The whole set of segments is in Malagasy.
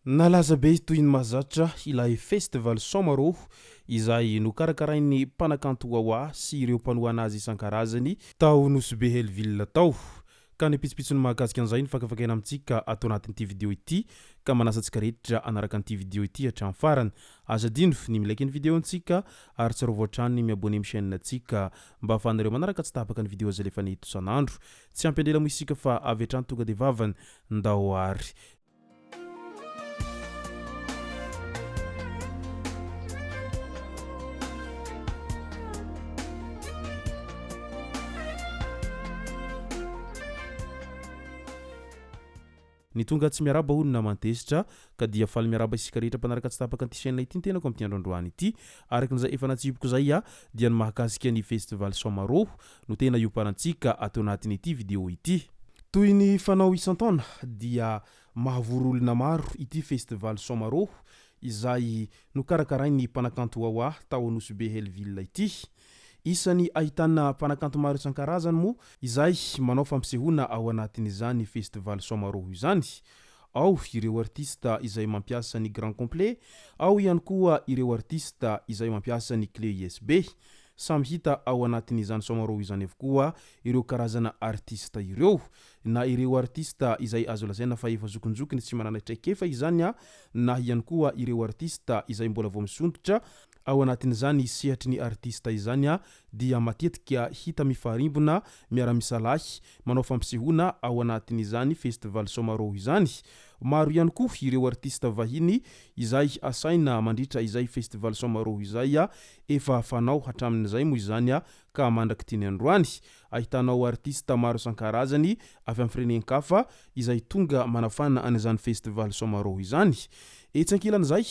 Nalaza be toy ny mahazatra ilay Festival Somarô izay nokarakarain'ny mpanakanto Wawa sy ireo mpanohana azy isan-karazany tao Nosy Be Hell-Ville tao. Ka ny pitsopitsony mahakasika an'izay no fakafakaina amintsika ato anatin'ity video ity ka manasa antsika rehetra hanaraka an'ity video ity hatramin'ny farany. Aza adino ny mi-like ny video-ntsika ary tsarovy hatrany ny mi-abonner amin'ny chaîne-ntsika mba ahafahanareo manaraka tsy tapaka ny video izay alefanay eto isan'andro. Tsy ampy andela moa isika fa avy hatrany tonga dia vavany. Ndao ary. Ny tonga tsy miarahaba hono naman-tezitra ka dia faly miarahaba isika rehetra mpanaraka tsy tapaka an'ity chaîne ity ny tenako amin'ity andro androany ity. Araka ny izay efa natsipiko izay dia ny mahakasika ny festival Soamarô no tena iomparantsika ato anatin'ity vidéo ity. Toy ny fanao isan-taona dia mahavory olona maro ity festival Soamarô izay nokarakarain'ny mpanakanto Wawa tao Nosy Be Hell-Ville ity. Isany ahitana mpanakanto maro isan-karazany moa izay manao fampisehoana ao anatin'izany festival Soamarô izany. Ao ireo artista izay mampiasa ny grand complet, ao ihany koa ireo artista izay mampiasa ny clé usb. Samy hita ao anatin'izany Soamarô izany avokoa ireo karazana artista ireo. Na ireo artista izay azo lazaina fa efa zokinjokiny sy manana traikefa izany na ihany koa ireo artista izay mbola vao misondrotra ao anatin'izany sehatry ny artista izany dia matetika hita mifarimbona miara-misalahy manao fampisehoana ao anatin'izany Festival Soamarô izany. Maro ihany koa ireo artista vahiny izay asaina mandritra izay Festival Soamarô izay Efa fanao hatramin'izay moa izany ka mandrak'ity ny androany. Ahitanao artista maro isan-karazany avy amin'ny firenen-kafa izay tonga manafana an'izany festival Soamarô izany. Etsy ankilan'izay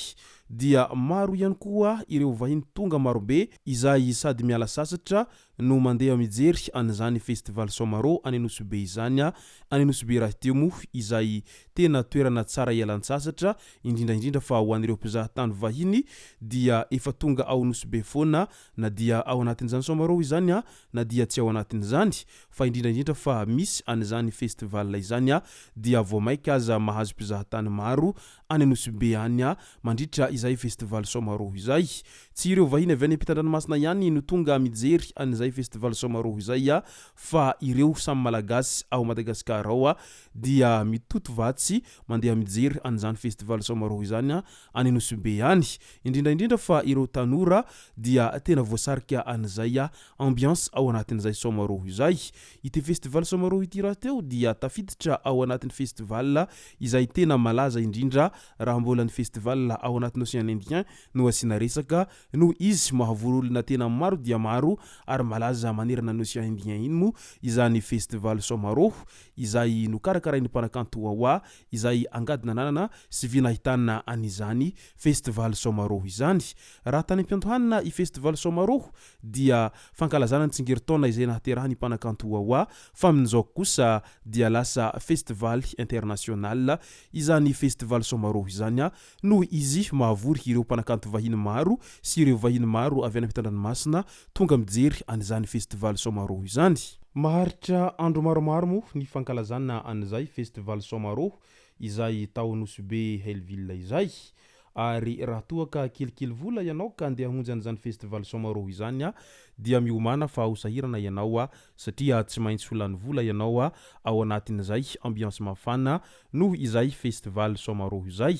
dia maro ihany koa ireo vahiny tonga marobe izay sady miala sasatra no mandeha mijery an'izany festival Soamarô any Nosy Be izany any Nosy Be rahateo moa izay tena toerana tsara hialan-tsasatra indrindra indrindra fa ho an'ireo mpizaha tany vahiny dia efa tonga ao Nosy Be foana na dia ao anatin'izany Soamarô izany na dia tsy ao anatin'izany fa indrindra indrindra fa misy an'izany festival izany dia vao maika aza mahazo mpizaha tany maro any Nosy Be any mandritra izay festival Soamarô izay. Tsy ireo vahiny avy any ampitan-dranomasina ihany no tonga mijery an'izay festival Soamarô izay fa ireo samy Malagasy ao Madagasikara ao dia mitoto vatsy mandeha mijery an'izany festival Soamarô izany any Nosy Be any. Indrindra indrindra fa ireo tanora dia tena voasarika an'izay ambiance ao anatin'izay Soamarô izay. Ity festival Soamarô ity rahateo dia tafiditra ao anatin'ny festival izay tena malaza indrindra raha mbola ny festival ao anatin'ny Ocean Indien no asiana resaka noho izy mahavory olona tena maro dia maro ary malaza manerana ny Ocean Indien iny moa izany festival Soamarô izay nokarakarain'ny mpanakanto Wawa izay angady nananana sy vy nahitana an'izany festival Soamarô izany. Raha tany am-piandohanina i festival Soamarô dia fankalazana ny tsingerin-taona izay nahaterahan'ny mpanakanto Wawa fa amin'izao kosa dia lasa festival international izany festival Soamarô izany noho izy mahavory ireo mpanakanto vahiny maro sy ireo vahiny maro avy any ampitan-dranomasina tonga mijery an'izany festival Soamarô izany. Maharitra andro maromaro moa ny fankalazana an'izay festival Soamarô izay tao Nosy Be Hell-Ville izay. Ary raha toa ka kelikely vola ianao ka andeha hamonjy an'izany festival Soamarô izany dia miomàna fa ho sahirana ianao satria tsy maintsy ho lany vola ianao ao anatin'izay ambiance mafana noho izay festival Soamarô izay.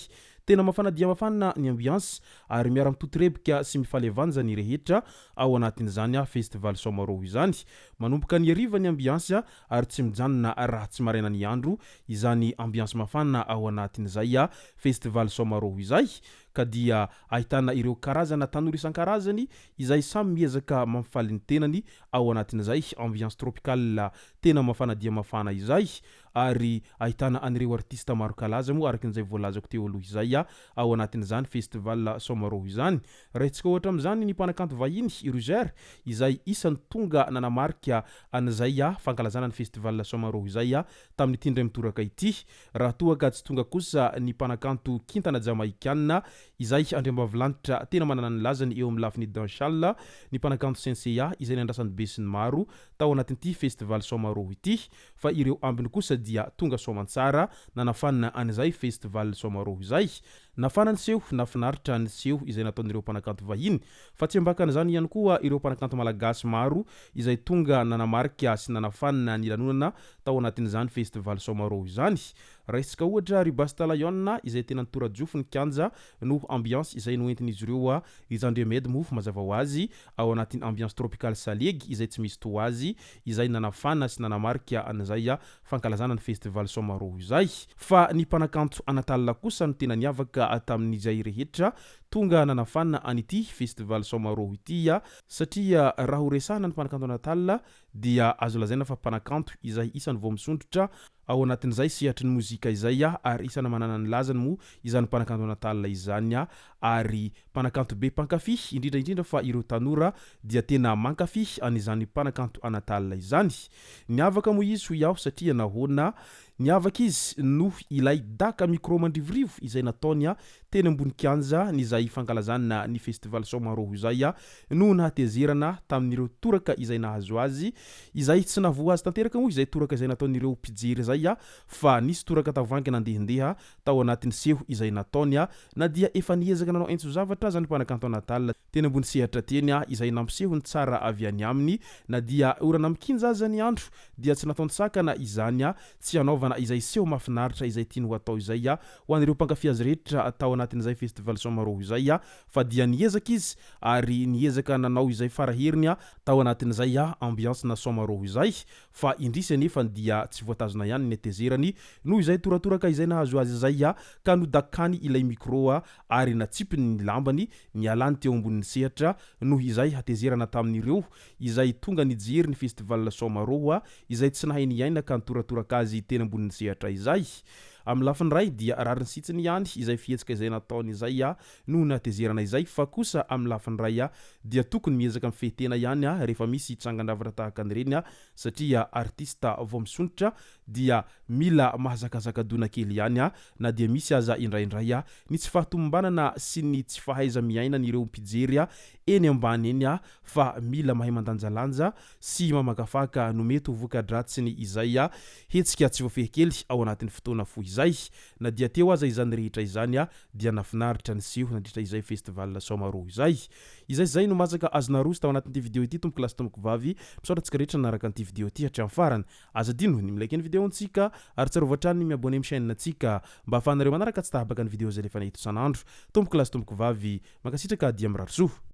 Tena mafana dia mafana ny ambiance ary miara-mitotorebika sy mifaly avanja ny rehetra ao anatin'izany festival Soamarô izany. Manomboka ny hariva ny ambiance ary tsy mijanona raha tsy maraina ny andro izany ambiance mafana ao anatin'izay festival Soamarô izay ka dia ahitana ireo karazana tanora isan-karazany izay samy miezaka mampifaly ny tenany ao anatin'izay ambiance tropicale tena mafana dia mafana izay ary ahitana an'ireo artista maro kalaza moa araka an'izay voalazako teo aloha izay ao anatin'izany festival Soamarô izany. Raisitsika ohatra amin'izany ny mpanakanto vahiny i Ruger izay isan'ny tonga nanamarika an'izay fankalazana ny festival Soamarô izay tamin'ity indray mitoraka ity. Raha toa ka tsy tonga kosa ny mpanakanto kintana Jamaikana izay andriambavilanitra tena manana ny lazany eo amin'ny lafiny dancehall, ny mpanakanto Senseiya izay nandrasan'ny besinimaro tao anatin'ity festival Soamarô ity fa ireo ambiny kosa dia tonga soamantsara nanafanina an'izay Festival Soamaroho izay. Nafana ny seho, nafinaritra ny seho izay nataon'ireo mpanakanto vahiny. Fa tsy ambakan'izany ihany koa ireo mpanakanto malagasy maro izay tonga nanamarika sy nanafanina ny lanonana tao anatin'izany Festival Soamaroho izany. Raisintsika ohatra ry Basta Lion izay tena nitora-jofo ny kianja noho ambiance izay noentin'izy ireo ry Zandry Ahmed moa mazava ho azy ao anatin'ny ambiance tropicale salegy izay tsy misy toa azy izay nanafana sy nanamarika an'izay fankalazana ny festival Soamaroho izay. Fa ny mpanakanto Anatalina kosa no tena niavaka tamin'izay rehetra tonga nanafana an'ity festival Soamaroho ity satria raha ho resahana ny mpanakanto Anatalina dia azo lazaina fa mpanakanto izay isan'ny vao misondrotra Ao anatin'izay sehatry ny mozika izay ary isana manana ny lazany moa izany mpanakanto Natal izany ary mpanakanto be mpankafy indrindra indrindra fa ireo tanora dia tena mankafy an'izany mpanakanto Natal izany. Niavaka moa izy hoy aho satria nahoana? Niavaka izy noho ilay daka micro mandrivorivo izay nataony teny ambony kianja ny izay fankalazana ny festival Somaroho izay noho nahatezerana tamin'ireo toraka izay nahazo azy izay tsy nahavoa azy tanteraka moa izay toraka izay nataon'ireo mpijery izay fa nisy toraka tavoahangy nandehandeha tao anatin'ny seho izay nataony na dia efa niezaka nanao entso zavatra aza ny mpanakanto Natal teny ambony sehatra teny izay nampiseho ny tsara avy any aminy na dia orana mikinja aza ny andro dia tsy nataony sakana izany tsy hanaovana izay seho mahafinaritra izay tiany ho atao izay ho an'ireo mpankafy azy rehetra tao anatin'izay Festival Somaroho izay fa dia niezaka izy ary niezaka nanao izay fara heriny tao anatin'izay ambiance na Somaroho izay fa indrisy anefa dia tsy voatazona ihany ny hatezerany noho izay toratoraka izay nahazo azy izay ka nodakany ilay micro ary natsipiny ny lambany nialany teo ambonin'ny sehatra noho izay hatezerana tamin'ireo izay tonga nijery ny Festival Somaroho izay tsy nahay niaina ka nitoratoraka azy teny ambonin'ny sehatra izay. Amin'ny lafiny iray dia rariny sitsiny ihany izay fihetsika izay nataony izay noho ny hatezerana izay fa kosa amin'ny lafiny iray dia tokony miezaka mifehy tena ihany rehefa misy trangan-javatra tahaka an'ireny satria artista vao misondrotra dia mila mahazakazaka dona kely ihany na dia misy aza indraindray ny tsy fahatomombanana sy ny tsy fahaiza-miainan'ireo mpijery eny ambany eny fa mila mahay mandanjalanja sy mamakafaka no mety ho voka-dratsiny izay hetsika tsy voafehy kely ao anatin'ny fotoana fohy izay. Na dia teo aza izany rehetra izany dia nafinaritra ny seho nandritra izay festival Soamaroho izay. Izay izay no masaka azo naroso tao anatin'ity video ity tompoko lahy sy tompoko vavy. Misaotra antsika rehetra nanaraka an'ity video ity hatramin'ny farany. Aza adino ny mi-like ny video-ntsika ary tsarovy hatrany ny mi-abonner amin'ny chaîne-ntsika mba ahafahanareo manaraka tsy tahabaka ny video izay alefanay eto isan'andro. Tompoko lahy sy tompoko vavy, mankasitraka dia mirary soa.